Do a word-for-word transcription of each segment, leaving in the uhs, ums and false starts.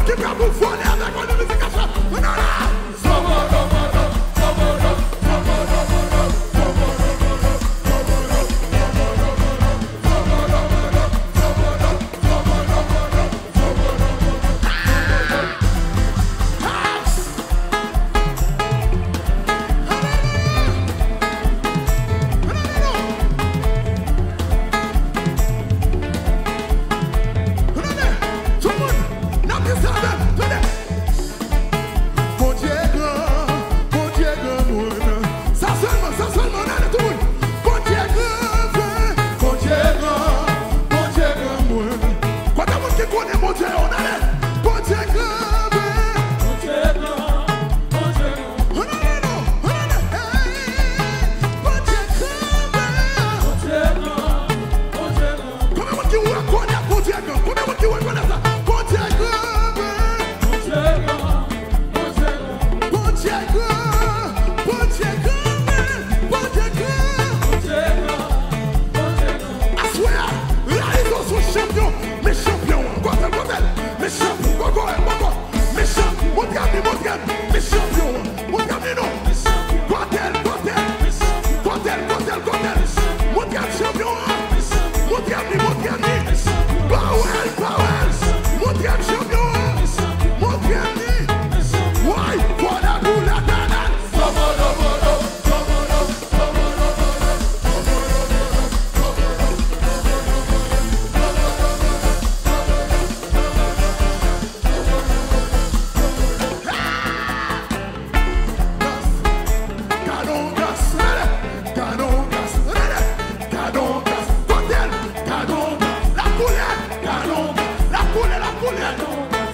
Ki prè pou vole avèk nou nan mizik a swa. Ann ale! Tout moun, n ap di sa avè m, tande. Bondye gran, Bondye gran moun. Sa sèlman, sa sèlman, ann ale tout moun. Bondye gran, vre, Bondye gran, Bondye gran moun. Kote moun ki konnen Bondye yo, ann ale. Bondye gran, vre. Bondye gran, Bondye gran. Ann ale non, ann ale. Hey, Bondye gran, vre. Bondye gran, Bondye gran. Konbyen moun ki rekonèt Bondye gran? Konbyen moun ki rekonèt sa? Bondye gran, vre. Bondye gran, Bondye gran, Bondye gran, Bondye gran. Aswè a, ralize w sou chanpyon, men chanpyon an, kote l, kote l, men chanpyon, koko, koko, men chanpyon, montre m li, montre m, men chanpyon an, montre m li non. Kote l, kote l, kote l, kote l, kote l, montre m chanpyon an, montre m li, montre m li, pawòl, pawòl, montre m chanpyon an, montre m li. Woy, fò debout Letènèl. Gadon gras, ann ale. Gadon gras, ann ale. Gadon gras, kote l? Gadon gras, l ap boule. Gadon gras, l ap boule, l ap boule.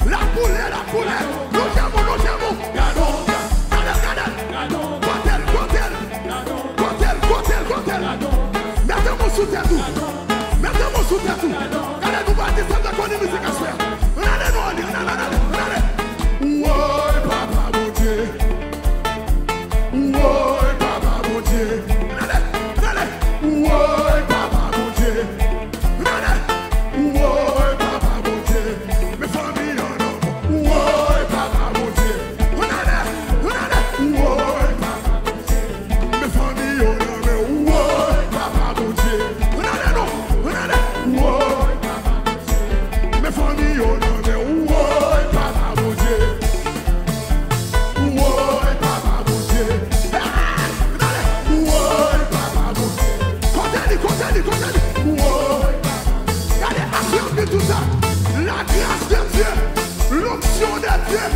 L ap boule, l ap boule. Lonje men w, lonje men w. Gadon gras, gade l, gade l. Kote l, kote l? Kote l, kote l, kote l? Mete men w sou tèt ou. Mete men w sou tèt ou. Gade nou pa di sa nan koni mizik aswè a. Ann ale non, ann ale, ann ale, ann ale. Woy, papa Bondye. Woy, papa Bondye. Ann ale, ann ale. Woy, papa Bondye. Ann ale. Woy, papa Bondye. Men fanmi an nan men w. Woy, papa Bondye. Ann ale, ann ale. Woy, papa Bondye. Men fanmi yo nan men w. Woy, papa Bondye. Ann ale non, ann ale. Woy, papa Bondye. Men fanmi yo nan men w. Woy, papa Bondye. Woy, papa Bondye. Ah! Ann ale. Woy, papa Bondye. Kote li, kote li, kote li? Woy, papa. Gade, aswè m di tout sa. La grâce de Dieu, l'onction de Dieu,